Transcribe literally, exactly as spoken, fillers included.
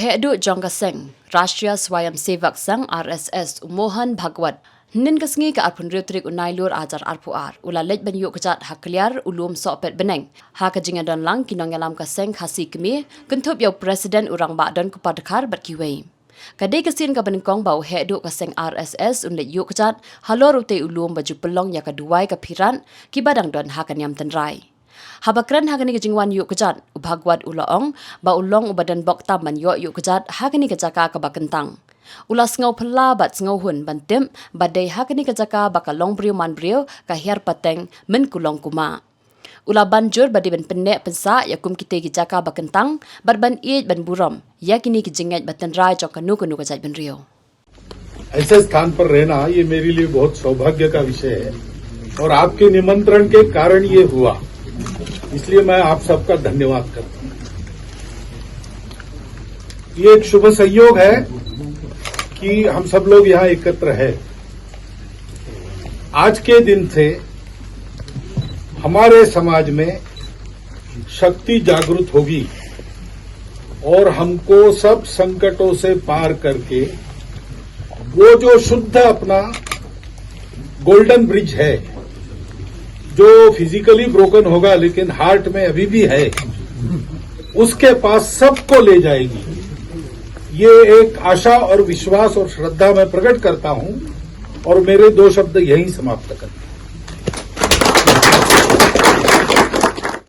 Heh duh jong ka seng Rashtriya Swayamsevak Sangh, R S S, u Mohan Bhagwat, hynnin ka sngi ka arphew hynriew tarik u Nailur ar hajar arphew ar, u la leit ban ïuh kjat ha Kliar u lum Sohpetbneng ha ka jingïadon lang ki nongïalam ka seng Khasi Kmie, kynthup ïa u President u Rangbah Donkupar Dkhar bad kiwei. Ka dei ka sien kaba nyngkong ba u heh duh ka seng R S S un leit ïuh kjat halor utei u lum ba ju pynlong ïa ka duwai ka phirat kiba dang don ha ka niam tynrai. Haba kren ha kane ka jingwan ïuh kjat, u Bhagwat u la ong ba u long uba don bok tam ban ïoh ïuh kjat ha kane ka jaka kaba kyntang. U la sngew phylla bad sngewhun ban tip ba dei ha kane ka jaka ba ka long briew man briew, ka hiar pateng, mynkulong kumah. U la ban jur ba dei ban pynneh pynsah ïa kum kitei ki jaka ba kyntang bad ban ïeit ban burom ïa kine ki jingngeit ba tynrai jong kano kano ka jaitbynriew. ऐसे स्थान पर रहना, ये मेरे लिए बहुत सौभाग्य का विषय है और आपके निमंत्रण के कारण ये हुआ, इसलिए मैं आप सबका धन्यवाद करता हूँ। ये एक शुभ संयोग है कि हम सब लोग यहाँ एकत्र हैं। आज के दिन से हमारे समाज में शक्ति जागृत होगी और हमको सब संकटों से पार करके वो जो शुद्ध अपना गोल्डन ब्रिज है, जो फिजिकली ब्रोकन होगा लेकिन हार्ट में अभी भी है, उसके पास सबको ले जाएगी। ये एक आशा और विश्वास और श्रद्धा मैं प्रकट करता हूं और मेरे दो शब्द यहीं समाप्त करता हूं।